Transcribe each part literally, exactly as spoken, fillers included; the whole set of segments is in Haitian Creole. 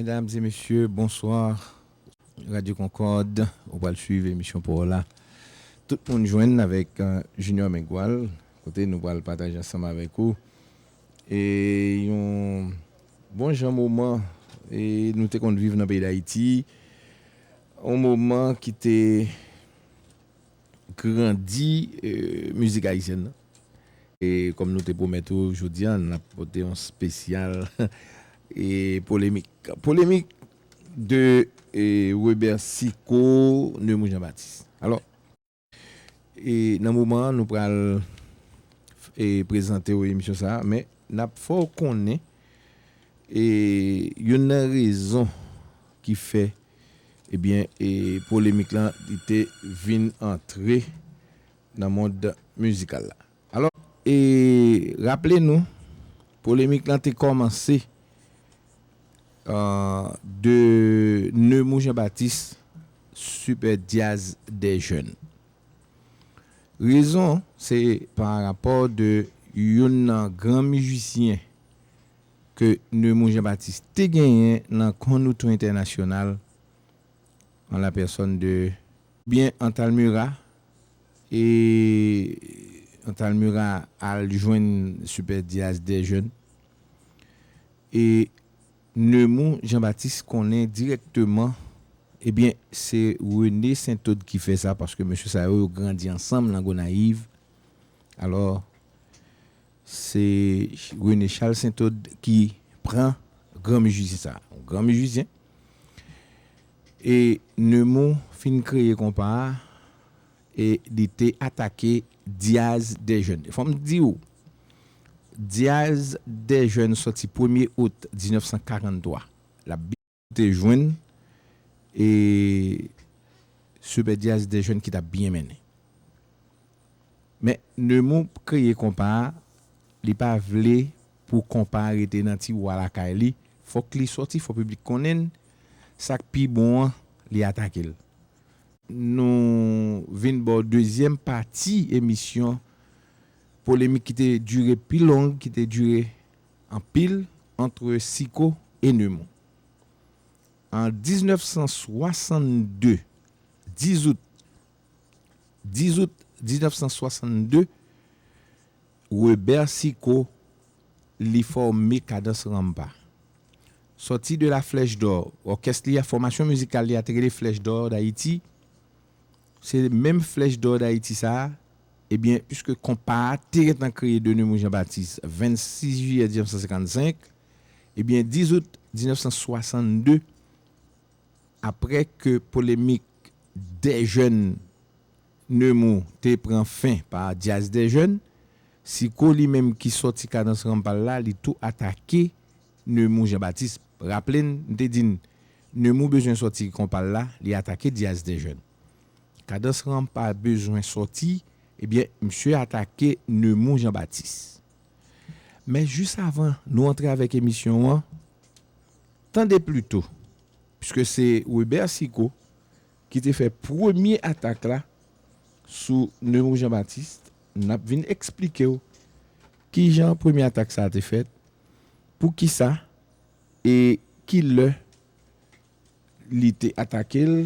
Medam e mesye, bonswa. Radyo Konkòd, ou pral swiv emisyon pa w la. Tout moun jwenn avèk, euh, Junior Mengual, kote nou pral pataje ansanm avèk ou. E yon bon jan moman, e nou te konn viv nan peyi Dayiti. Yon moman ki te grandi, euh, mizik ayisyèn nan. E kòm nou te pwomèt ou, jodi a, n ap pote yon espesyal e polemik. Polemik de e Weber Sicot, Nemours Jean Baptiste. Alò, e nan moman an, nou pral e prezante w emisyon sa a, men n ap fè w konnen e youn nan rezon ki fè, ebyen, e polemik lan, li te vin antre nan mond mizikal la. Alò, e raple nou, polemik lan te kòmanse, euh, de Nemours Jean Baptiste, Super Diaz des Jeunes. Rezon, se pa rapò de youn nan gran mizisyen ke Nemours Jean Baptiste te genyen nan Konoutou Entènasyonal, an la pèsòn de, byen, Antalmira, e Antalmira al jwenn Super Diaz des Jeunes. E Nemours Jean Baptiste konnen dirèkteman, ebyen, se René Saint-Aude ki fè sa, paske mesye sa yo, yo grandi ansanm nan Gonayiv. Alò, se René Charles Saint-Aude ki pran gran mizisyen sa, yon gran mizisyen. E Nemours fin kreye konpa a, e li te atake Diaz des Jeunes. Fò m di w, Diaz des Jeunes sòti premye out diznèf san karanntwa. L ap te jwenn e Super Diaz des Jeunes ki t ap byen mennen. Men Nemours kreye konpa a, li pa vle pou konpa a rete nan tiwa lakay li. Fòk li sòti, fò piblik konnen l. Sa k pi bon an, li atake l. Nou vin bò dezyèm pati emisyon polemik ki te dire pi long, ki te dire anpil, ant Sicot e Nemours. An diznèf san swasannde, dis out, dis out diznèf san swasannde, Weber Sicot, li fòme Kadans Ranmpa. Sòti de la Flèche d'Or, òkès li a, fòmasyon mizikal li a te rele Flèche d'Or d'Haïti. Se menm Flèche d'Or d'Haïti sa a, ebyen, piske konpa a te gentan kreye de Nemours Jean Baptiste, vennsis jiyè diznèf san senkannsenk, ebyen, dis out diznèf san swasannde, aprè ke polemik des Jeunes Nemours te pran fen pa Diaz des Jeunes, Sicot li menm ki sòti Kadans Ranmpa l la, li tou atake Nemours Jean Baptiste. Raple n, m te di n, Nemours bezwen sòti konpa l la, li atake Diaz des Jeunes. Kadans Ranmpa bezwen sòti, ebyen, misye atake Nemours Jean Baptiste. Men jis avan nou antre avèk emisyon an, tande plito, piske se Weber Sicot ki te fè premye atak la sou Nemours Jean Baptiste, n ap vin eksplike w kijan premye atak sa a te fèt, poukisa e kilè li te atake l,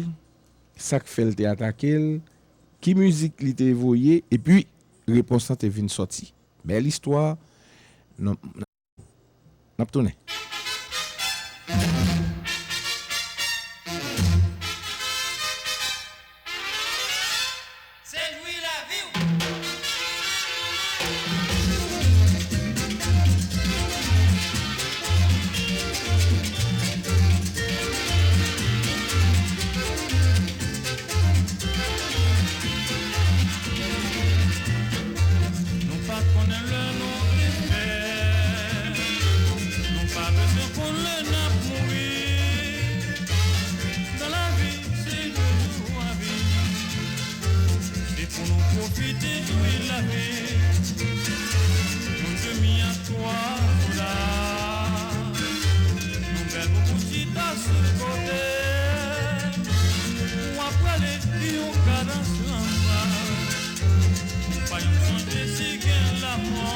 sa k fè l te atake l, ki mizik li te voye, epi repons lan te vin sòti. Bèl istwa, n, n ap tounen. Se jwi lavi w. Nou pa konnen lè nou te fè. Nou pa bezwen konn lè n ap mouri. Nan lavi, se de jou a vi. Se pou nou pwofite jwi lavi. Nou demi a twa dola. Nou bèl pou chita sou kote. Ou ap prale yon kadans lanmò. Ou pa janm sonje si gen lanmò.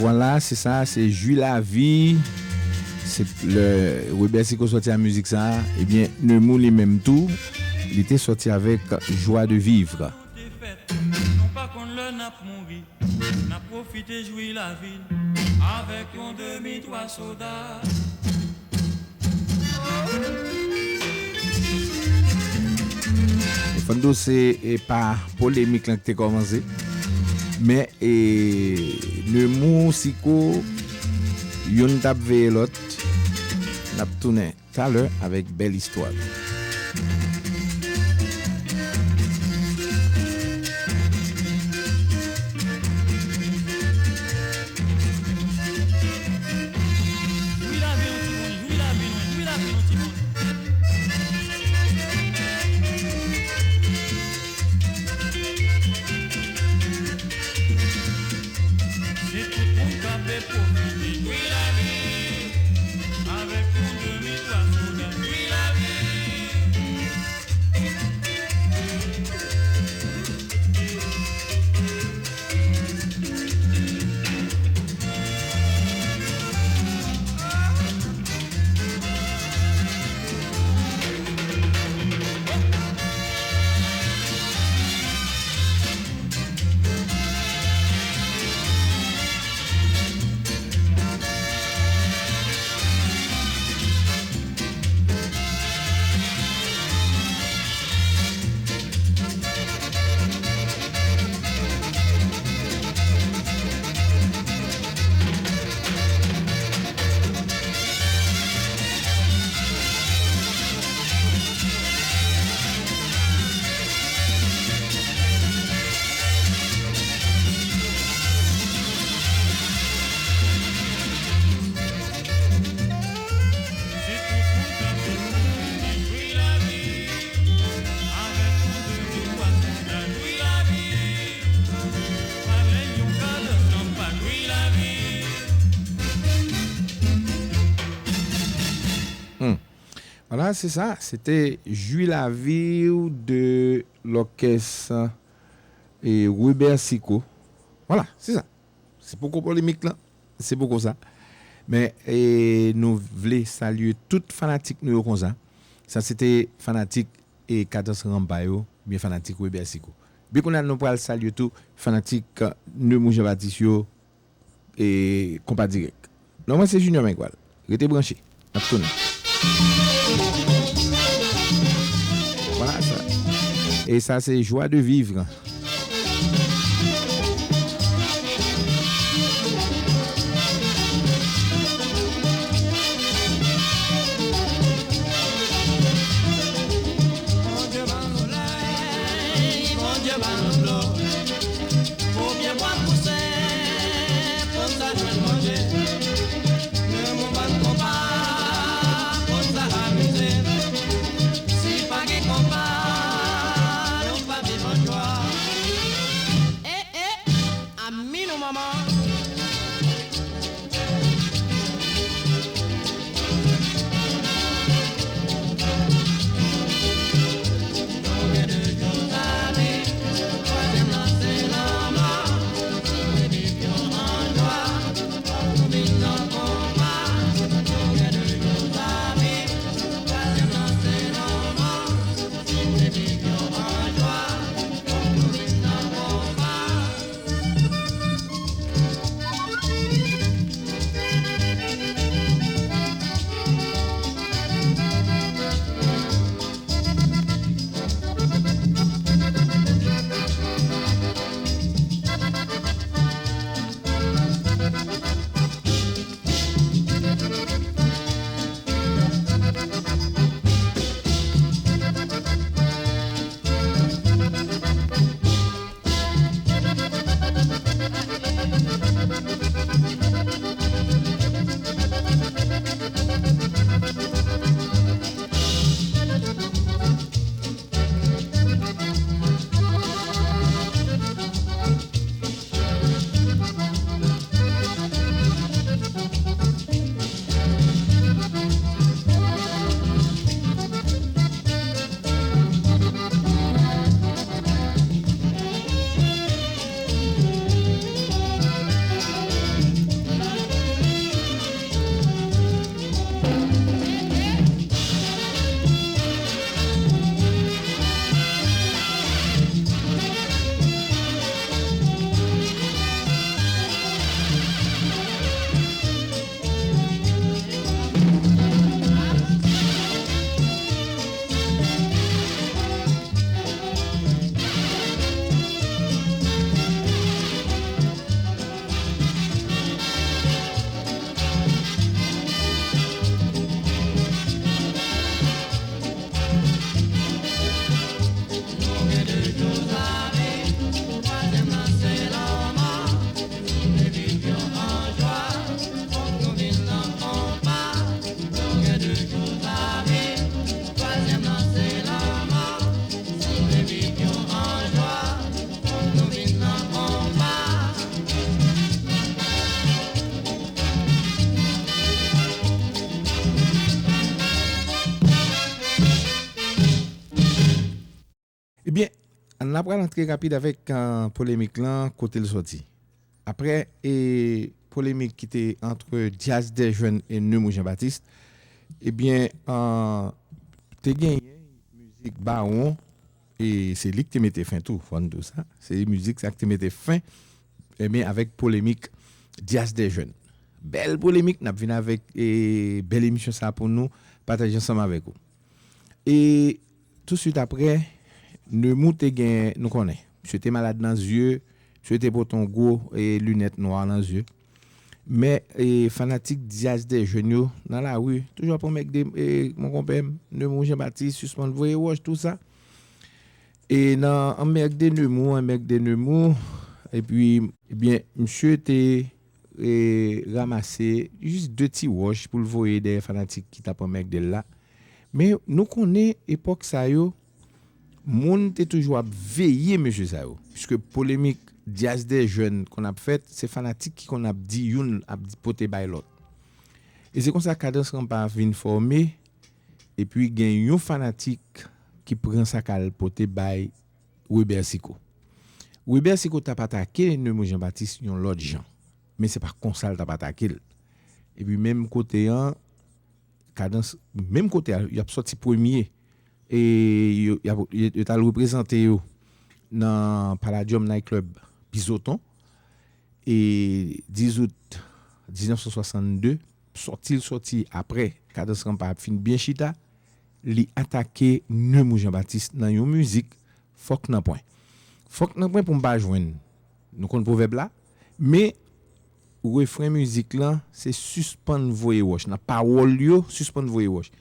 Vwala, se sa, se Jwi Lavi. Se lè Webè Siko sòti a mizik sa, ebyen, Nemours li menm tou, li te sòti avèk Joie de Vivre. Nou te fèt, nou pa konn lè n ap mouri, n ap pwofite jwi lavi n avèk yon demi twa soda. Fò n di w se, e, pa polemik lan ki te kòmanse, men, e, Nemours, Siko, youn t ap veye lòt. N ap tounen talè avèk bèl istwa. Jwi lavi nou, timoun, jwi lavi nou, jwi lavi nou, timoun. Se tout moun k ap pwofite jwi lavi avèk yon demi twa soda, jwi lavi. Hmm. Vwala, se sa. Se te Jwi Lavi w de lòkès, e, Webè Siko. Vwala, se sa. Se poko polemik lan. Se poko sa. Men, e, nou vle salye tout fanatik nou yo konsa. Sa se te fanatik, e, Kadans Ranpa yo, oubyen fanatik Webè Siko. Epi kounye a nou pral salye tou fanatik, e, Nemours Jean Baptiste yo, e, Konpa Dirèk. Non, mwen se Junior Mengwal. Rete branche. N ap tounen. Vwala sa. E sa se Joie de Vivre. Bondye ban nou lèy, Bondye ban nou dlo. Pou byen bwa pouse, pou n sa jwenn manje. Lemonn bat konpa, pou n sa amize. Si pa gen konpa, nou pa viv an jwa. Byen, n ap pral antre rapid avèk uh, polemik lan kote l sòti. Apre e, polemik ki te antre Jazz des Jeunes e Nemours Jean Baptiste, ebyen, uh, te genyen mizik Bawon e se li ki te mete fen tou, fò n di w sa. Se mizik sa ki te mete fen ebyen, avèk polemik Jazz des Jeunes. Bèl polemik, n ap vin avèk e, bèl emisyon sa pou nou pataje ansanm avèk ou. E touswit apre, Nemours te gen, nou konnen, misye te malad nan zye, misye te pote yon gwo e, linèt nwa nan zye. Men e, fanatik Jazz des Jeunes yo nan lari toujou ap anmègde e, mon konpè m, Nemours Jean Baptiste, sispann voye wòch, tou sa. E nan anmègde Nemours, anmègde Nemours, epi, ebyen, misye te e, ranmase jis de ti wòch pou l voye dèyè fanatik ki t ap anmègde l la. Men nou konnen epòk sa yo, moun te toujou ap veye mesye sa yo. Piske polemik Jazz des Jeunes konn ap fèt, se fanatik ki konn ap di youn ap di- pote bay lòt. E se konsa Kadans Ranpa vin fòme, epi gen yon fanatik ki pran sa k al pote bay Weber Siko. Weber Siko t ap atake Nemours Jean Baptiste yon lòt jan. Men se pa konsa l t ap atake l. Epi menm kote an, Kadans, menm kote a, y ap sòti premye. E yo, y ap- yo, yo t al reprezante yo nan Palladium Night Club Bizoton. E diz out diznèf san swasannde, sòti l sòti apre Kadans Ranpa ap fin byen chita, li atake Nemours Jean Baptiste nan yon mizik Fòk Nan Pwen. Fòk Nan Pwen pou m pa jwenn. Nou konn pwovèb la, men refren mizik lan se sispann voye wòch. Nan pawòl yo, sispann voye wòch.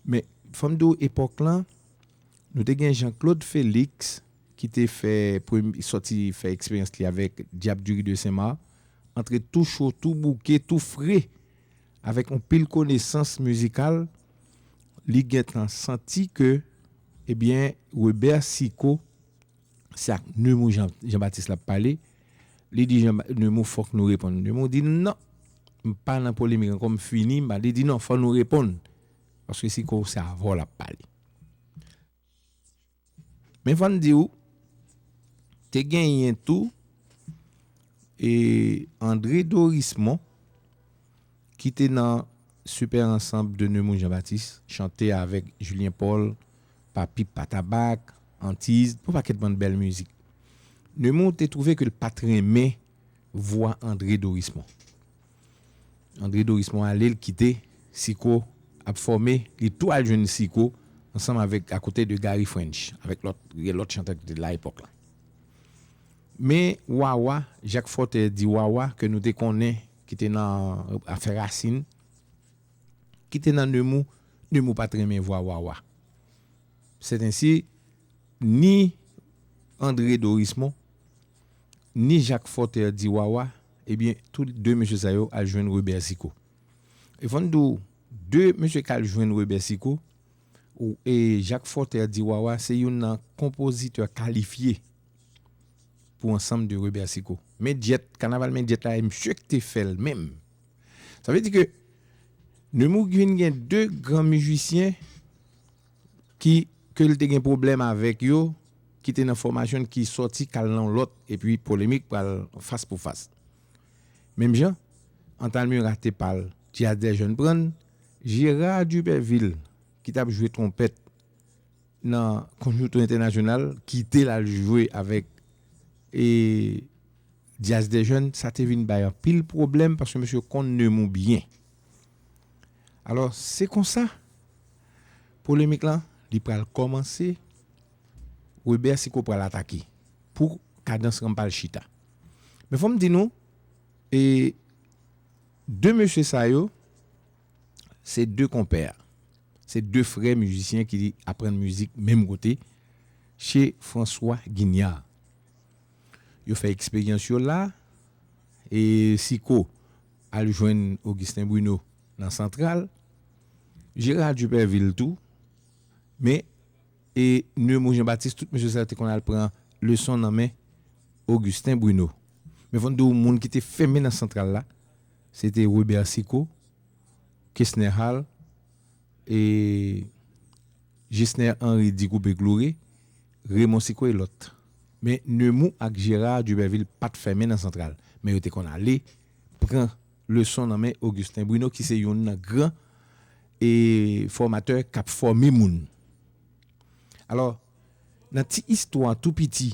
Men fò m di w epòk lan, nou te gen Jean Claude Felix ki te fè premye sòti fè eksperyans li avèk Diab du Rue de Saint-Marc, antre tou cho, tou bouke, tou fre, avèk yon pil konesans mizikal, li gentan santi ke, ebyen, Weber Siko, se ak Nemours Jean, Jean Baptiste l ap pale. Li di Jean, Nemours, fòk nou reponn. Nemours di non, m pa nan polemik ankò, m fini, m pa, li di non, fò nou reponn. Paske Siko se avè w l ap pale. Men fò n di w, te genyen tou e André Dorismond ki te nan Super Ensemble de Nemours Jean Baptiste, chante avèk Julien Paul, Papi Patabac, Antiz, yon pakèt bann bèl mizik. Nemours te twouve ke l pa t renmen vwa André Dorismond. André Dorismond ale, l kite Siko ap fòme, li tou al jwenn Siko ansanm avèk, akote de Gary French, avèk lòt, lòt chantè ki te la epòk la. Men Wawa, Jacques Forter di Wawa, ke nou te konnen, ki te nan afè Rasin, ki te nan Nemours, Nemours pa t renmen vwa Wawa. Sètensi, ni André Dorismond, ni Jacques Forter di Wawa, ebyen, tou de mesye sa yo al jwenn Weber Siko. E fò n di w, de mesye k al jwenn Weber Siko, ou, e Jacques Forter di Wawa, se youn nan konpozitè kalifye pou ansanm de Weber Siko. Men Djèt, kanaval Men Djèt la, e misye ki te fè l menm. Sa vle di ke Nemours vin gen de gran mizisyen ki, ke l te gen pwoblèm avèk yo, ki te nan fòmasyon l, ki sòti k al nan yon lòt, epi polemik pral fas pou fas. Menm jan, Antalmira te pa l, Jazz des Jeunes pran l, Gérard Dupervil, ki t ap jwe twonpèt nan Conjunto International, kite l al jwe avèk e, Jazz des Jeunes, sa te vin bay anpil pwoblèm paske mesye konn Nemours byen. Alò, se konsa, polemik lan, li pral kòmanse, Weber Siko pral atake pou Kadans Ranpa al chita. Men fò m di nou, e, de mesye sa yo, se de konpè. Se de frè mizisyen ki aprann mizik menm kote, chez François Guignard. Yo fè eksperyans yo la, e Siko al jwenn Augustin Bruno nan Santral, Gérard Dupervil tou, men, e Nemours Jean Baptiste, tout mesye sa yo te konn al pran leson nan men Augustin Bruno. Men fò n di w, moun ki te fèmen nan Santral la, se te Weber Siko, Kesner Hall, e Gesner Henry di Koupe Kloure, Raymond Sicot e lòt. Men Nemours ak Gérard Dubervil pa t fèmen nan Santral, men yo te konn ale pran leson nan men Augustin Bruno, ki se youn nan gran e fòmatè k ap fòme moun. Alò, nan ti istwa tou piti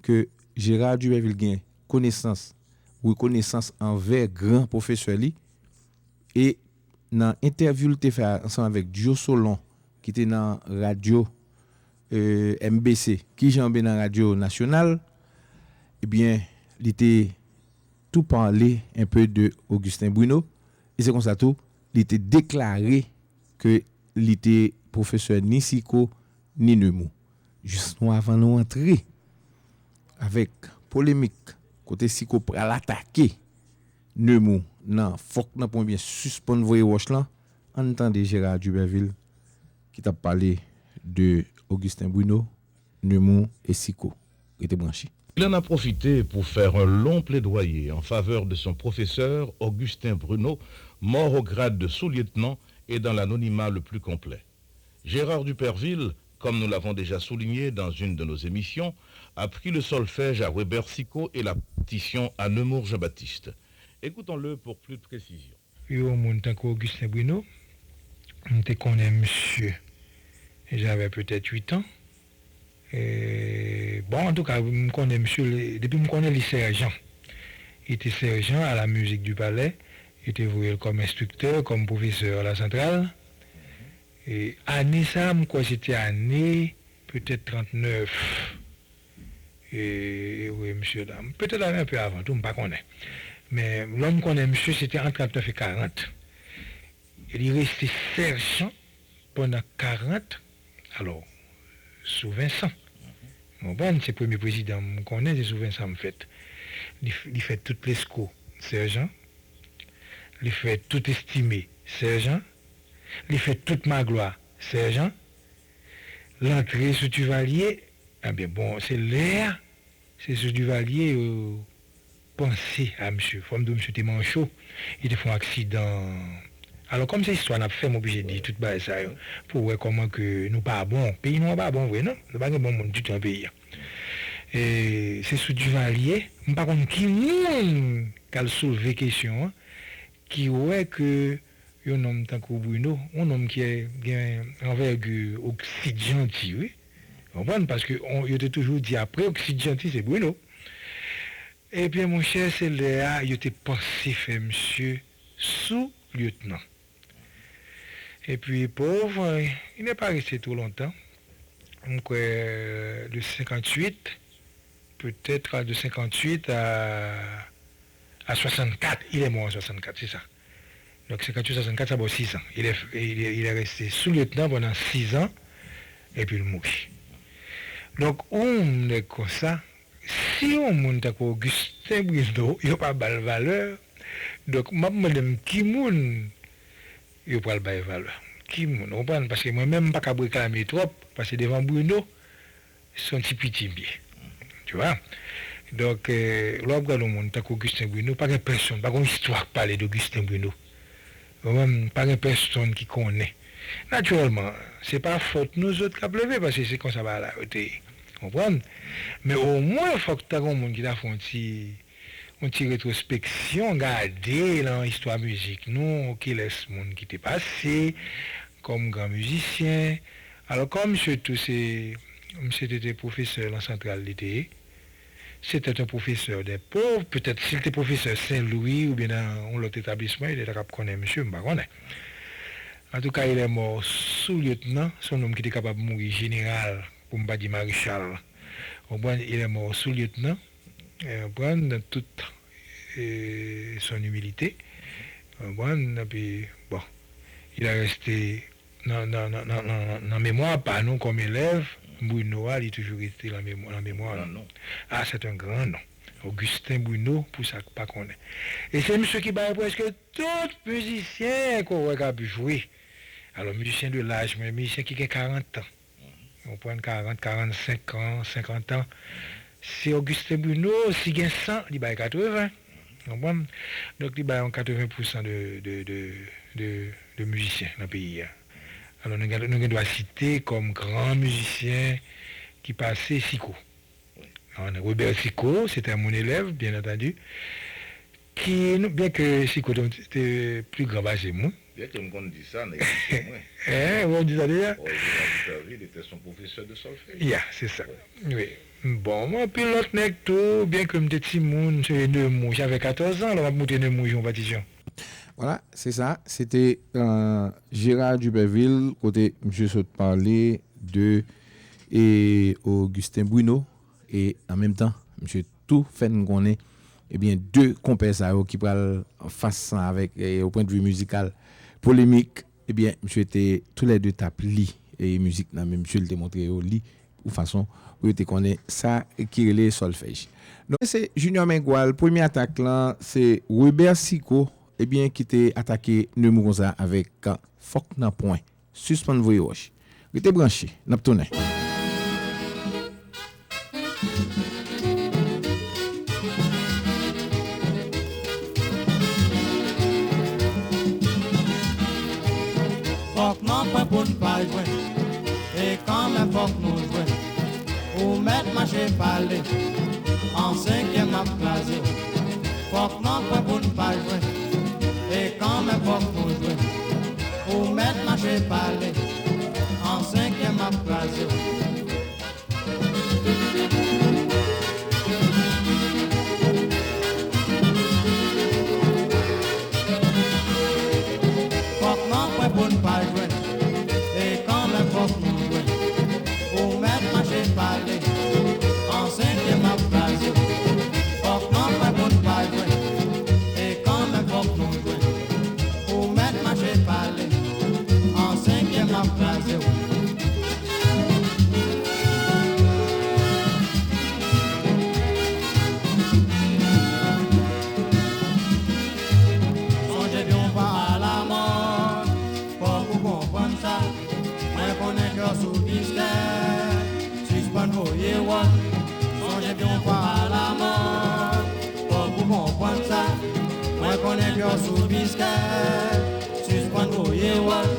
ke Gérard Dubervil gen konesans, rekonesans anvè gran pwofesè li, e nan entèvyou l te fè ansanm avèk Joe Solon, ki te nan radyo eh, M B C, ki jan w byen nan radyo nasyonal, ebyen, li te tou pale enpe de Augustin Bruno, e se konsa tou, li te deklare ke li te pwofesè ni Sicot, ni Nemours. Jis nou avan nou antre avèk polemik kote Sicot pral atake Nemours nan fòk nan pwen byen sispann voye wòch lan, ann tande Gérard Dubervil ki t ap pale de Augustin Bruno, Nemours e Sicot. Rete branche. Il en a profité pour faire un long plaidoyer en faveur de son professeur Augustin Bruno, mort au grade de sous-lieutenant et dans l'anonymat le plus complet. Gérard Duperville, comme nous l'avons déjà souligné dans une de nos émissions, a pris le solfège à Weber Sicot et la partition à Nemours Jean-Baptiste. Écoutons-le pour plus de précision. Yon moun tankou Augustin Bruno, m te konnen misye, j'avais peut-être huit ans. E, bon, antouka, m konnen misye, li- depi m konnen li sèjan. Li te sèjan à la musique du palais, yo te voye l kòm enstriktè, kòm pwofesè a la Santral. E ane sa, m kwè se te ane petèt trannèf. E, e wi, mesye dam. Petèt ane enpe avan tou, m pa konnen. Men lè m konnen misye, se te ant trannèf e karant. E li reste sèjan pandan karant, alò, sou Vensan. Ou konprann? Se premye prezidan m konnen, se sou Vensan m fèt. Li, f- li fè tout Plesko sèjan. Li fè tout Estime sèjan. Li fè tout Maglwa sèjan. L antre sou Duvalier, ebyen, bon, se lè a, se sou Duvalier yo panse a misye. Fò m di w, misye te mancho, li te fè yon aksidan. Alò, kòm se istwa n ap fè, m oblije di tout bagay sa yo, pou w wè kòman ke nou pa bon. Peyi nou an pa bon vre, non? Nou pa gen bon moun ditou nan peyi a. E se sou Duvalier, m pa konn ki moun k al soulve kesyon an, ki wè ke yon nonm tankou Bruno, yon nonm ki gen anvègi Oksid Janti, wi. Ou konprann? Paske on- yo te toujou di apre Oksid Janti, se Bruno. Ebyen, monchè, se lè a yo te panse fè misye sou-lieutenant. Epi, pòv, il n'est pas resté trop longtemps. M kwè, de cinquante-huit, peut-être de cinquante-huit à, à soixante-quatre. Il est mort en soixante-quatre, c'est ça. Donc, cinquante-huit soixante-quatre, ça va six ans. Il est, il est, il est resté sous-lieutenant pendant six ans, epi l mouri. Donk, yon nèg konsa, si yon moun tankou Augustin Bruno, yo pa ba l valè, donk, m ap mande m ki moun yo pral bay valè. Ki moun, ou konprann? Paske mwen menm, m pa kab reklame twòp, paske devan Bruno, se yon ti piti m ye. Tu vois? Donk, euh, lè w ap gade yon moun tankou Augustin Bruno, pa gen pèsonn, pa gen yon istwa k pale de Augustin Bruno. Ou konprann? Pa gen pèsonn ki konnen. Natirèlman, se pa fòt nou zòt k ap leve, paske se konsa bagay la yo te ye. Konprann? Men omwen, fòk ta gen yon moun ki ta fè yon ti, yon ti retwospeksyon, gade nan istwa mizik nou, kilès moun ki te pase kòm gran mizisyen. Alò, kòm misye tou se, misye te, te pwofesè lan Santral li te ye, C'était un professeur des pauvres. Petèt, si l te pwofesè Sen Lwi oubyen nan yon lòt etablisman, yo te ta kab konnen misye, m pa konnen. Antouka, il est mort sous-lieutenant. Se yon nonm ki te kapab mouri jeneral, pou m pa di marechal. Ou konprann? Il est mort sous-lieutenant. Euh, konprann, dans toute, euh, son humilité. Ou konprann? Epi, bon, il a resté nan, nan, nan, nan, nan, nan memwa pa nou kòm elèv, Bruno a, li toujou rete nan memwa, nan memwa nou. Ah, c'est un grand nom. Augustin Bruno, pou sa k pa konnen. E se misye ki bay prèske tout mizisyen ke w wè k ap jwe. Alò, mizisyen de laj mwen, mizisyen ki gen karant an. Ou konprann, karant, karannsenk an, senkant an. Se Augustin Bruno, si gen san, li bay katreven. Ou konprann? Donk, li bay yon katreven pousan de, de, de, de, de mizisyen nan peyi a. Alò, nou gen, nou gen dwa site kòm gran mizisyen ki pase Siko. An, Robert Siko, se te mon elèv, byen antandi. Ki, nou, byen ke Siko te, te pli gran pase m, wi. Byen ke m konn di sa, nèg li se mwen. Eh, ou di sa deja? Oh, Gérard Duperville était son professeur de solfège. Ya, se sa. Wi. Bon, mwen anpil lòt nèg tou, byen ke m te timoun, se Nemours, avè katòz an, lè m ap montre Nemours yon patisyon. Vwala, se sa. Se te, euh, Gérard Duperville, kote misye sot pale de, e, Augustin Bruno, e an menm tan, misye tou fè n konnen, ebyen, de konpè sa yo ki pral fas avèk, e, o pwennvi mizikal, polemik, ebyen, misye te toulède t ap li, e, mizik nan men misye, li te montre yo li, yon fason pou yo te konnen sa ki rele sòlfèj. Donk, se Junior Mengual, premye atak lan, se Robert Siko, ebyen, ki te atake Nemours konsa avèk Fòk nan pwen. Sispann voye wòch. Rete branche, n ap tounen. Fòk nan pwen pou n pa jwenn, e kanmenm fòk nou jwenn. Ou mèt mache pale, an senkyèm ap kraze w. Fòk nan pwen pou n pa jwenn, e kanmenm fòk nou jwenn. Ou mèt mache pale, an senkyèm ap kraze w. Fòk nan pwen pou n pa jwenn, e kanmenm fòk nou jwenn. Ou mèt mache pale, an senkyèm ap kraze w. Fòk nan pwen pou n pa jwenn, e kanmenm fòk nou jwenn. Ou mèt mache pale, an senkyèm ap kraze w. Sonje byen w pa alamòd, fòk ou konprann sa. Mwen konnen kè w sou biskèt, sispann voye wòch. Sonje byen w pa alamòd, fòk ou konprann sa. Mwen konnen kè w sou biskèt, sispann voye wòch.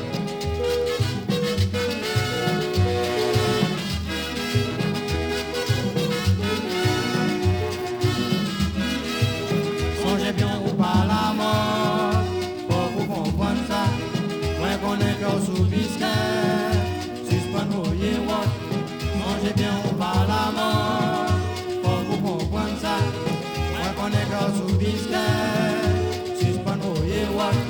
Sonje byen ou pa lamò, fòk ou konprann sa. Mwen konnen kè w sou biskèt, sispann voye wòch. Sonje byen ou pa lamò, fòk ou konprann sa. Mwen konnen kè w sou biskèt, sispann voye wòch.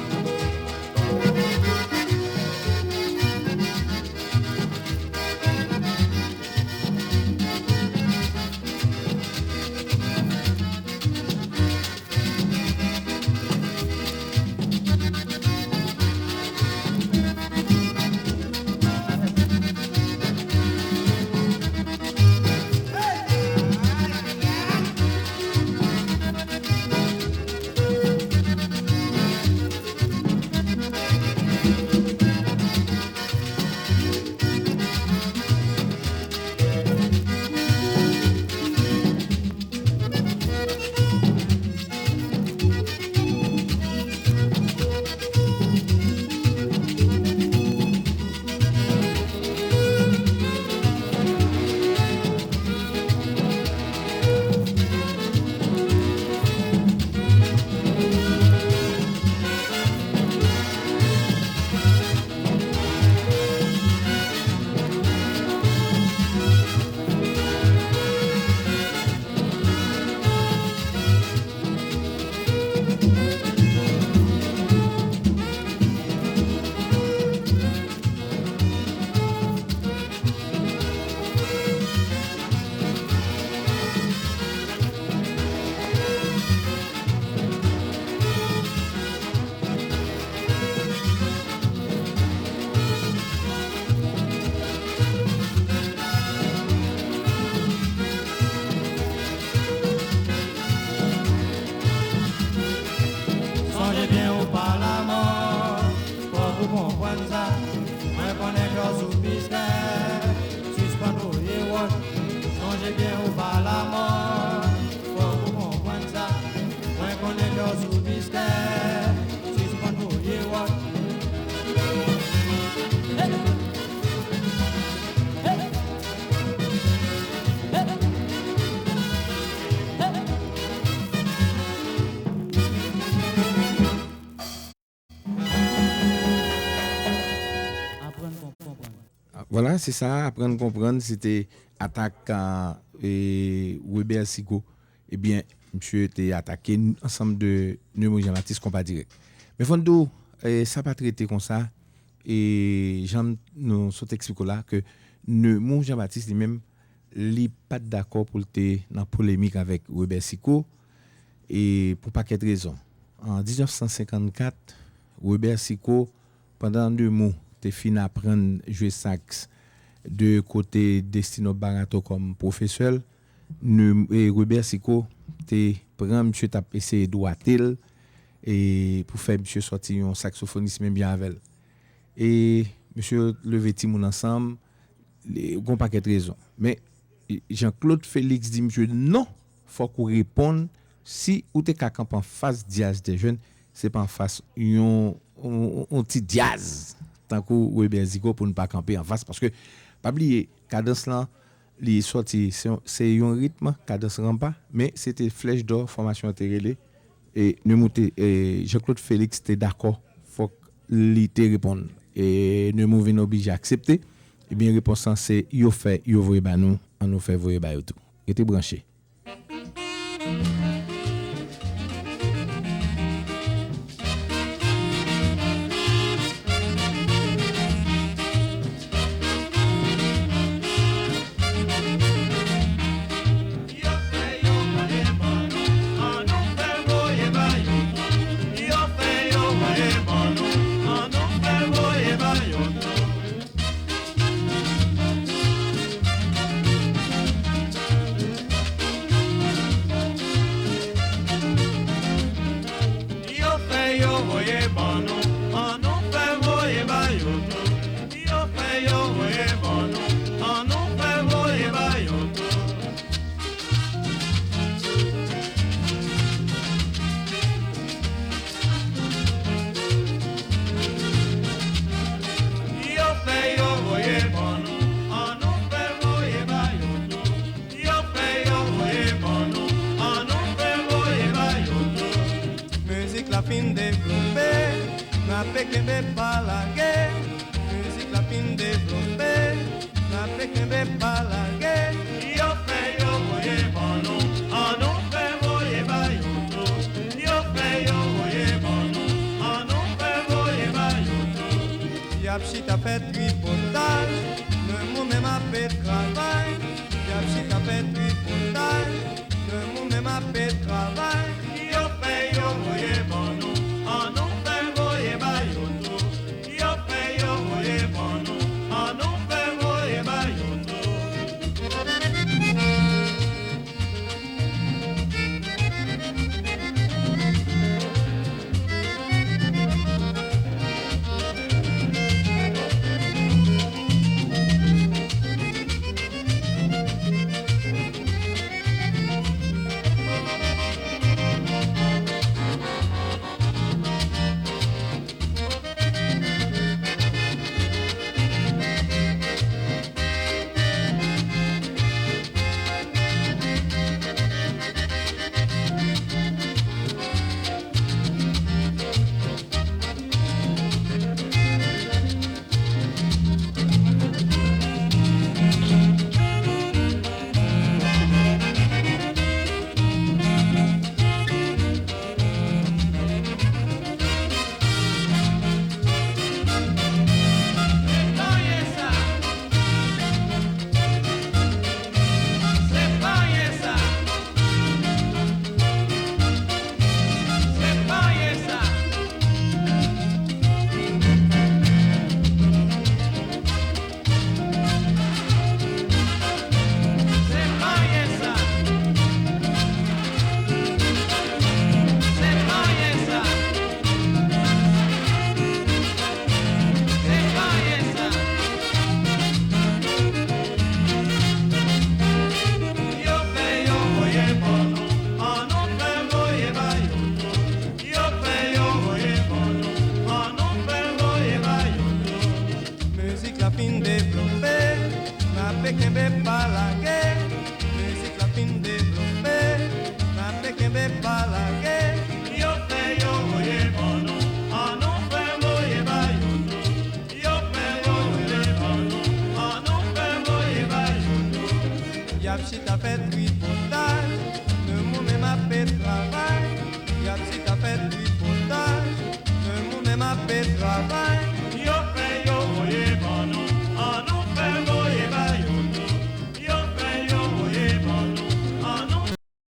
Sonje byen ou pa lamò, fòk ou konprann sa. Mwen konnen kè w sou biskèt, sispann voye wòch. Sonje byen ou pa lamò, fòk ou konprann sa. Mwen konnen kè w sou biskèt, sispann voye wòch. Hey! Hey! Vwala, se sa, aprann konprann, se te atak a, e, Weber Sigaud. Ebyen, misye te atake ansanm de Nemo Jean-Baptiste konpa dirèk. Men fò n di w, e, sa pa t rete konsa, e, jan nou sot eksplike w la, ke Nemo Jean-Baptiste li menm, li pa t dakò pou l te nan polemik avèk Weber Sigaud, e pou pakèt rezon. An diznèf san senkannkat, Weber Sigaud, pandan Nemo te fin aprann jwe saks de kote Destino Barato kòm pwofesè l, Ne-, e Weber Sigaud te pran misye t ap eseye dwate l, e pou fè misye sòti yon saksofonis menm jan avè l. E misye leve timoun ansanm, li, gon pakèt rezon. Men Jean-Claude Félix di misye non, fòk ou reponn, si ou te ka kanpe anfas Dyaz dè Jèn, se pa anfas yon, yon, yon ti dyaz tankou Weber Sigaud pou n pa kanpe anfas, paske pa bliye, kadans lan, li sòti, se yon, se yon ritm, kadans ranpa, men se te Flèch Dò fòmasyon an te rele, e Nemours te, e Jean-Claude Félix te dakò, fòk li te reponn. E Nemours vin oblije aksepte. Ebyen, repons lan se yo fè, yo voye ba nou, an nou fè voye ba yo tou. Rete branche. Yo fè yo voye ban nou, an nou fè voye ba yo tou. Yo fè yo voye ban nou, an nou fè voye ba yo tou. Yo fè yo voye ban nou, an nou fè voye ba yo tou. Yo fè yo voye ban nou, an nou fè voye ba yo tou. Mizik la fin devlope, n ape kenbe pa lage. Mizik la fin devlope, n ape kenbe pa lage. Yo fè yo voye ban nou, an nou fè voye ba yo tou. Yo fè yo voye ban nou, an nou fè voye ba yo tou. Y ap chita fè tripotay, men mwen menm ape travay. Y ap chita fè tripotay, men mwen menm ape travay. Yo fè yo voye ban nou, an nou fè voye ba yo tou. Yo fè yo voye ban nou, an nou fè voye ba yo tou. Yo fè yo voye ban nou, an nou fè voye ba yo tou. Yo fè yo voye ban nou, an nou fè voye ba yo tou. Mizik la fin devlope, n ape kenbe pa lage. Mizik la fin devlope, n ape kenbe pa lage. Yo fè yo voye ban nou, an nou fè voye ba yo tou. Yo fè yo voye ban nou, tripotaj, nan moman m ap travay, y ap chita fè tripotaj, nan moman m ap travay.